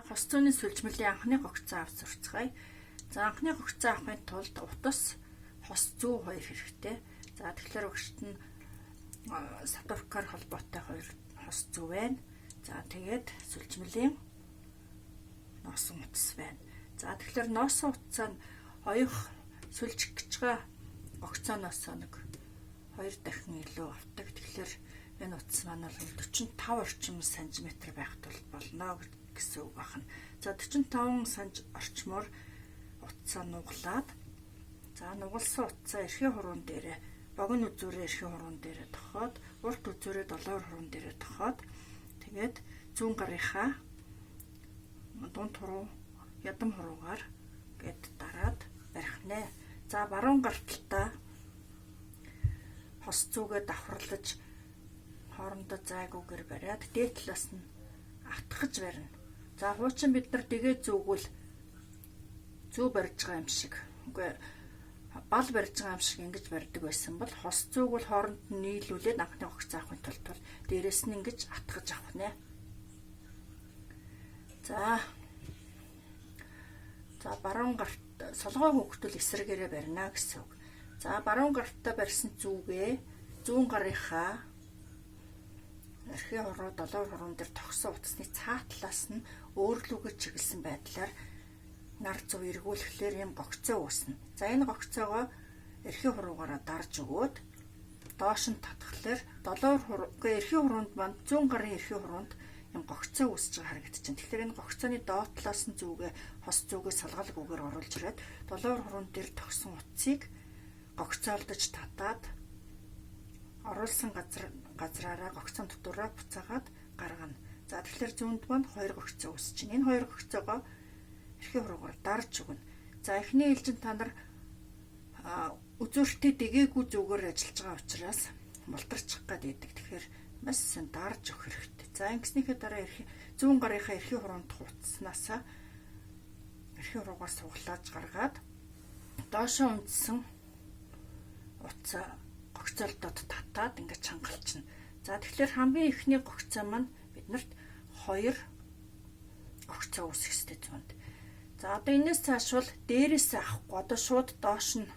Хос зүүнний сүлжмэлийн анхны гогцоо авч сурцгаая. За, анхны гогцоо авахын тулд утас, хос зүү хоёр хэрэгтэй. За, тэгэхээр өгшт нь сатуркаар холбоотой хоёр хос зүү байна. За, тэгээд сүлжмэлийн носон утас байна. За, тэгэхээр носон утсаа нь оёх сүлжих гэж байгаа гогцооноос нэг 2 дахин илүү авдаг. Тэгэхээр энэ утас маань бол 45 орчим сантиметр байх тул болно гэсэн үг байна. За, 45 санж орчмоор утсаа нуглаад, за, нугалсан утсаа эрхийн хуруун дээрээ, богино үзүүрээ эрхийн хуруун дээрээ тохоод, урт үзүүрээ долоор хуруун дээрээ тохоод, тэгээд зүүн гарынхаа дунд хуруу ядам хуруугаар гээд дараад барих нэ. За, баруун гар талтаа хос зүгээ давхарлаж хоорондоо зайгүйгээр бариад дээд талаас нь атгах барина. За, хуучин бид нар дэгээ зүүгвэл зүү барьж байгаа юм шиг, үгүй, бал барьж байгаа юм шиг ингэж барьдаг байсан бол хос зүүг бол хооронд нь нийлүүлээд анхны огцоо авахын тулд бол дээрээс нь ингэж атгаж авах нэ. За. За, баруун гарт солгой хөөхтөл эсрэгээрээ барина гэсэн үг. За, баруун гартаа барьсан зүгээ зүүн гарынхаа эрхийн хуруу долоор хуруун дээр тогсон утасны цаа талаас нь өөрлөгөө чиглэсэн байдлаар нар зув эргүүлэхлээр юм гогцоо үүснэ. За, энэ гогцоогоо эрхийн хуруугаараа дарж өгөөд доош нь татхлаар долоор хуруу, үгүй, эрхийн хуруунд маань, зүүн гарын эрхийн хуруунд юм гогцоо үүсэж байгаа харагдчихэв. Тэгэхээр энэ гогцооны доод талаас нь зүгээ хос зүгээ салгалгүйгээр оруулж ирээд долоор хуруун дээр тогсон утсыг гогцоолдож татаад оруулсан газраараа гогцон дотоороо буцаагаад гаргана. За, тэгэхээр зүүнд маань хоёр гогцоо үүсэж байна. Энэ хоёр гогцоогоо эрхийн хуруугаар дарж өгнө. За, эхний ээлжинд та нар үзүүртээ дэгээгүй зүгээр ажиллаж байгаа учраас мултарчих гад байдаг. Тэгэхээр маш сайн дарж өгөх хэрэгтэй. За, ингэснийхээ дараа эрхийн зүүн гарынхаа эрхийн хуруунд хуцснаасаа эрхийн хуруугаар суглааж гаргаад доошоо үндсэн утсаа гогцоолдоод татаад ингээд чангалчихна. За, тэгэхээр хамгийн эхний гогцоо маань биднэрт 2 гогцоо үүсэх ёстой зүүнд. За, одоо энэс цааш бол дээрээс авахгүй, одоо шууд доош нь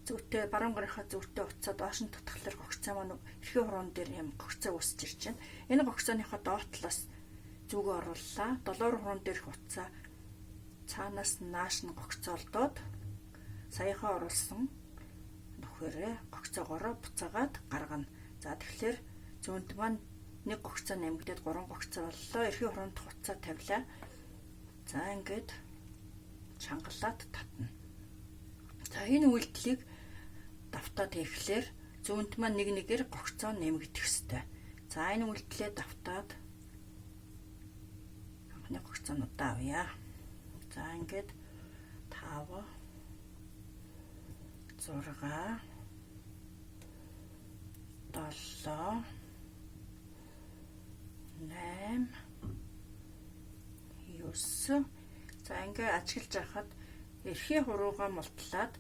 зүүтэй, баруун гарынхаа зүүтэй утсаа доош нь татхлаар гогцоо маань эрхийн хуруун дээр юм гогцоо үүсэж ирж байна. Энэ гогцооныхоо доод талаас зүгөө орууллаа. Долоор хуруун дээрх утсаа цаанаас нааш нь гогцоолдоод саяхаа оруулсан нөхөрөө гогцоогоороо буцаагаад гаргана. За, тэгэхээр зүүнд маань нэг гогцоо нэмэгдээд 3 гогцоо боллоо. Эрхийн хуруунд утсаа тавилаа. За, ингээд чангалаад татна. За, энэ үйлдэлийг давтаад хийхлээр зүүнд маань нэг нэгээр гогцоо нэмэгдэх ёстой. За, энэ үйлдэлээ давтаад анхны гогцоонуудаа авъя. За, ингээд 5 6 7 8 9. За, ингээ ажиглаж байхад эрхийн хуруугаа мултлаад,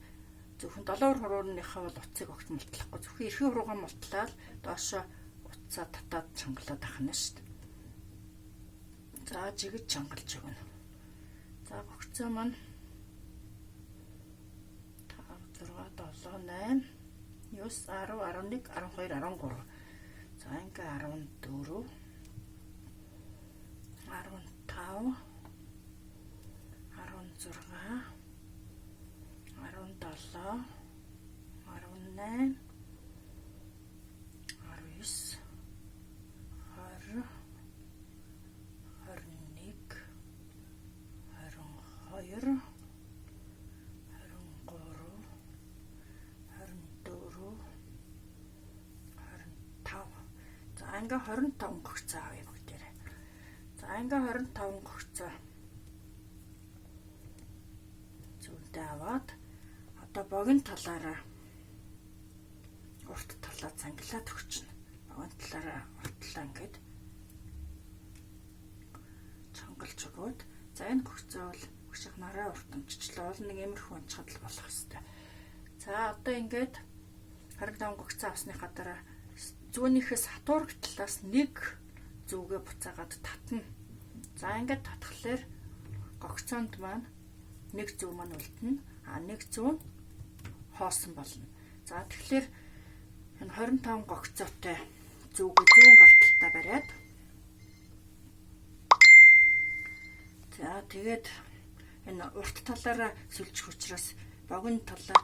зөвхөн долоор хурууныхаа бол утсыг огт мултлахгүй, зөвхөн эрхийн хуруугаа мултлаад доошо утсаа татаад чангалаад ах нь шүү дээ. За, жигэж чангалж өгнө. За, гогцоо маань 5 6 7 8 9 10 11 12 13. За, ингээ 14 15 16 17 18 19 20 21 22 23 24 25. За, ингээ 25 гогцоо авъя бүгдээрээ. За, ингээ 25 гогцоо зүүндээ аваад одоо богино талаараа урт талаа цангилаад өгчнө. Богино талаараа урт талаа ингээд чангалж өгөөд, за, энэ гогцоо бол өгших нараа урт өмччлээ. Бол нэг иймэрхүү унчхад л болох хэвээр. За, одоо ингээд 25 гогцоо авсныхаа дараа зүүнийхээ сатуург талаас нэг зүгээ буцаагаад татна. За ингээд татхлаар гогцоонд маань нэг зүү маань үлдэнэ. А нэг зүү нь хоосон болно. За тэгэхээр энэ 25 гогцоотой зүгээ зүүн гар талтаа бариад, за тэгээд энэ урт талаараа сүлжих учраас богино талаа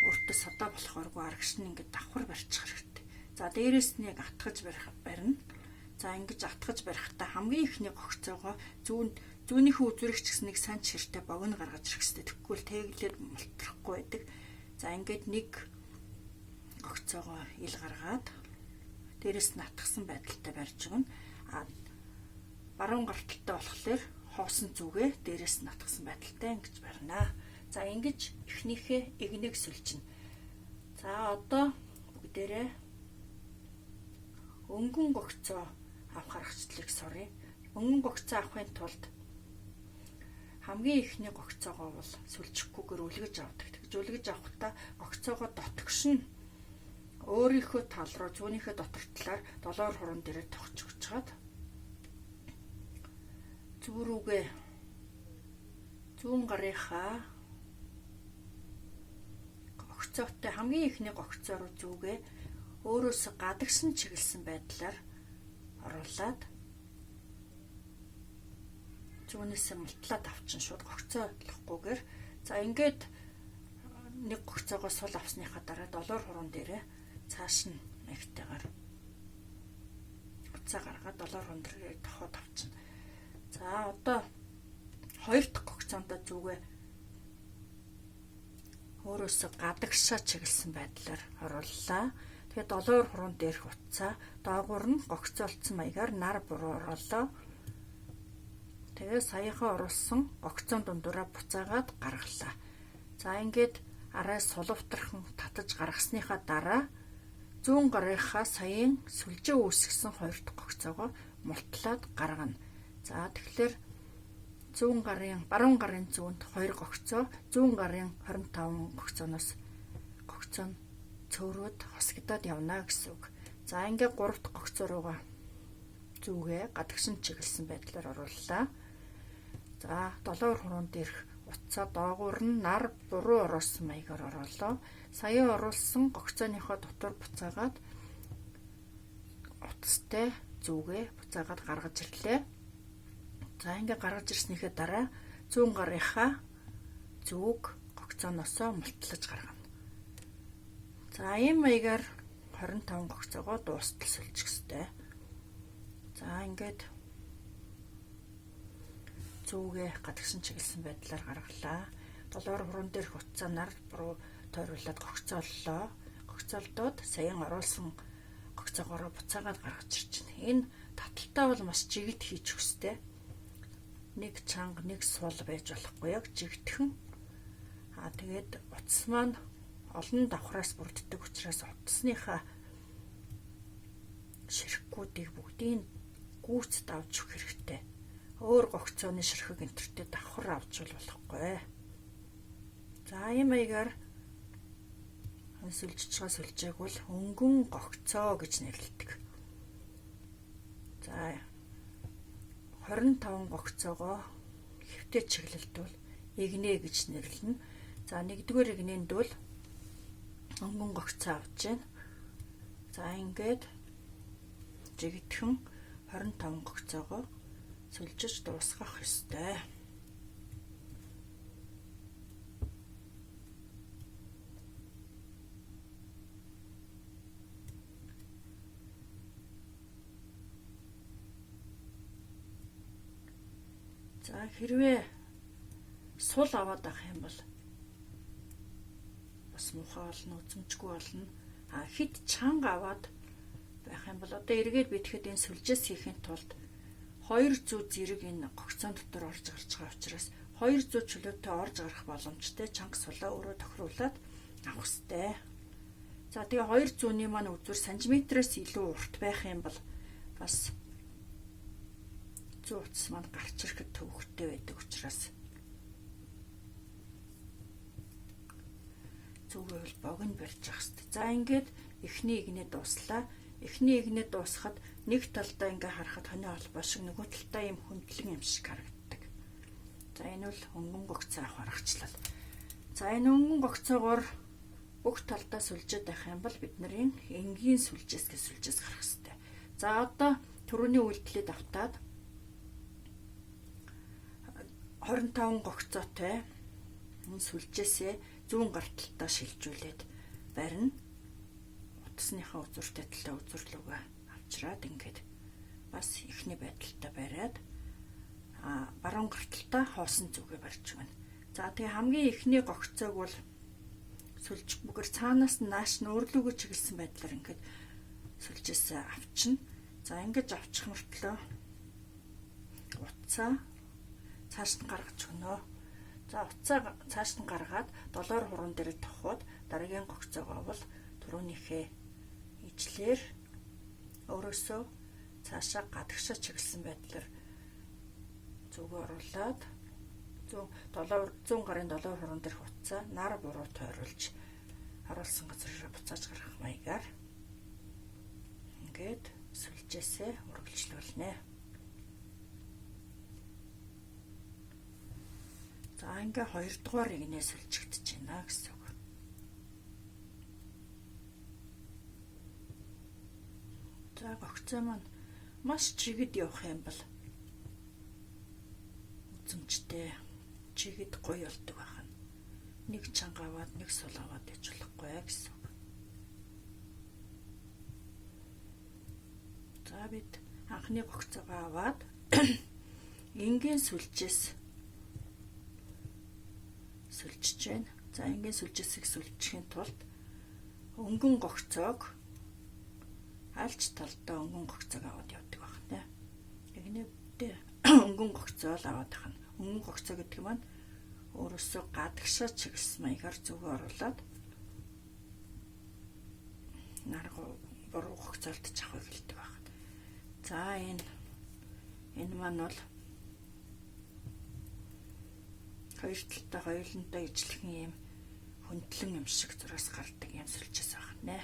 өөртөө садаа болохооргүй арагш нь ингээд давхар барьчих хэрэгтэй. За дээрээс нь яг атгаж барина. За ингэж атгаж барихтаа хамгийн ихний гогцоогоо зүүнийхээ үзүүрийг ч гэсэн нэг сайн чиртэй богино гаргаж ирэх хэрэгтэй. Тэгэхгүй л тэглээд мултрахгүй байдаг. За ингээд нэг гогцоогоо ил гаргаад дээрээс нь атгсан байдалтай барьж өгнө. А баруун гар талтай болохоор хоосон зүгээ дээрээс нь атгсан байдалтай ингэж барина. За ингэж эхнийхээ эгнээг сүлжинэ. За одоо бүгдээрээ өнгөн гогцоо авах аргачлалыг суръя. Өнгөн гогцоо авахын тулд хамгийн эхний гогцоогоо бол сүлжихгүйгээр үлгэж авдаг. Тэгж үлгэж авахдаа гогцоогоо дотгош нь өөрийнхөө тал руу зүүнийхээ дотор талаар долоор хуран дээрээ тогч өгч чад зүү рүүгээ зүүн гарынхаа гогцоотой хамгийн эхний гогцоо руу зүгээ өөрөөсөө гадагшин чиглэсэн байдлаар оруулаад зүүнээсээ мултлаад авчин шууд гогцоолохгүйгээр. За ингээд нэг гогцоогоо сул авсныхаа дараа долоор хуран дээрээ цааш нь маягтайгаар уцаа гаргаад долоор хуран дээрээ тохиод авчна. За одоо хоёр дахь гогцоондоо зүгээ өөрөөсөө гадагшаа чиглэсэн байдлаар орууллаа. Тэгээд долоор хуран дээрх утсаа доогуур нь гогцоолцсон маягаар нар буруу оруулаа. Тэгээ саяхан оруулсан гогцоон дундуура буцаагаад гаргалаа. За ингээд арай сулвтархан татаж гаргасныхаа дараа зүүн гарынхаа саяын сүлжээ үүсгэсэн хоёр дахь гогцоогоо мултлаад гаргана. За тэгэхээр зүүн гарын баруун гарын зүүнд 2 гогцоо, зүүн гарын 25 гогцооноос гогцоо нь цөөрөөд хосгидоод явна гэсэн үг. За ингээд 3 дахь гогцоо руугаа зүгээ гадагшин чиглэсэн байдлаар орууллаа. За долоор хуруун дээрх утсаа доогуур нь нар буруу оруулсан маягаар оруулаа. Саяын оруулсан гогцооныхоо дотор буцаагаад утастай зүгээ буцаагаад гаргаж ирлээ. За ингээд гаргаж ирснийхээ дараа зүүн гарынхаа зүг гогцооноосоо мултлаж гаргана. За ийм маягаар 25 гогцоогоо дуустал сүлжих ёстой. За ингээд зүгээ гадагшин чиглэсэн байдлаар гаргалаа. Долоор хуран дээрх утсаа нар буруу тойруулаад гогцооллоо. Гогцоолдоод саяхан оруулсан гогцоогоороо буцаагаад гаргаж ирж байна. Энэ таталтаа бол маш жигд хийж өгөх ёстой. Нэг чанга, нэг сул байж болохгүй, яг жигдэхэн. Аа тэгээд утас маань олон давхраас бүрддэг учраас утасныхаа ширхгүүдийг бүгдийг гүйцэд авч өгөх хэрэгтэй. Өөр гогцооны ширхэг энтертэй давхар авч болохгүй. За ийм маягаар сүлжиж байгаа сүлжээг бол өнгөн гогцоо гэж нэрлэдэг. За 25 гогцоогоо хэвтэй чиглэлд бол эгнэ гэж нэрлэнэ. За нэгдүгээр эгнээнд бол өнгөн гогцоо авч байна. За ингээд жигдэхэн 25 гогцоогоо сүлжиж дуусгах ёстой. За хэрвээ сул аваад авах юм бол бас муухай болно, үзмжгүй болно. А хэд чанга аваад байх юм бол одоо эргээд би тэгэхэд энэ сүлжээс хийхин тулд хоёр зүү зэрэг энэ гогцоон дотор орж гарч байгаа учраас хоёр зүү чөлөөтэй орж гарах боломжтой чанга сулаа өөрөө тохируулаад авах хэрэгтэй. За тэгээ хоёр зүүнний маань үзүүр сантиметрээс илүү урт байх юм бол бас зүү утас маань гарч ирэхэд төвөгтэй байдаг учраас зүгээ бол богино барьж явах хэрэгтэй. За ингээд эхний игнээ дууслаа. Эхний игнээ дуусахад нэг талдаа ингээ харахад хонио холбоо шиг, нөгөө талдаа ийм хөндлөн юм шиг харагддаг. За, энэ бол өнгөн гогцоо авах аргачлал. За, энэ өнгөн гогцоогоор бүх талдаа сүлжээд байх юм бол бидний энгийн сүлжээс гэж сүлжээс гарах хэрэгтэй. За, одоо түрүүний үйлдэлээ давтаад 25 гогцоотой энэ сүлжээсээ зүүн гар талтаа шилжүүлээд барина. Утасныхаа үзүүртэй талаа үзүүр лүүгээ авчраад ингээд бас эхний байдалтай бариад баруун гар талтаа хоосон зүгээ барьж өгнө. За, тэгээ хамгийн эхний гогцоог бол сүлжихгүйгээр цаанаас нь нааш нь өөрлөгөө чиглэсэн байдлаар ингээд сүлжээсээ авчна. За, ингэж авчих мөртлөө утсаа цааш нь гаргаж өгнө. За, утсаа цааш нь гаргаад долоор хуруун дээр тохиод дараагийн гогцоогоо бол түрүүнийхээ ижлээр өөрөөсөө цаашаа гадагшаа чиглэсэн байдлаар зүгөө оруулаад зүүн гарын долоор хуруун дээрх утсаа нар буруу тойруулж оруулсан газараа буцааж гаргах маягаар ингээд сүлжээсээ үргэлжлүүлнэ. За, ингээ хоёрдугаар игнээ сүлжигдэж байна гэсэн үг. За, гогцоо маань маш чигэд явах юм бол үзэмжтэй чигэд гоё болдог байна. Нэг чанга аваад, нэг сул аваад яж болохгүй гэсэн үг. За, бид анхны гогцоогоо аваад энгийн сүлжээс сүлжиж байна. За, энгийн сүлжээсийг сүлжихийн тулд өнгөн гогцоог альч талдаа өнгөн гогцоог аваад явдаг байна. Эгнээдээ өнгөн гогцоо л аваад тахна. Өнгөн гогцоо гэдэг маань өөрөөсөө гадагшаа чиглэсэн маягаар зүгөө оруулаад наргу буруу гогцоолдож авах хэлдэг байна. За, энэ маань бол хоёр талдаа хоёулантай ижлэхэн ийм хөндлөн юм шиг зураас гардаг юм сүлжээс байна.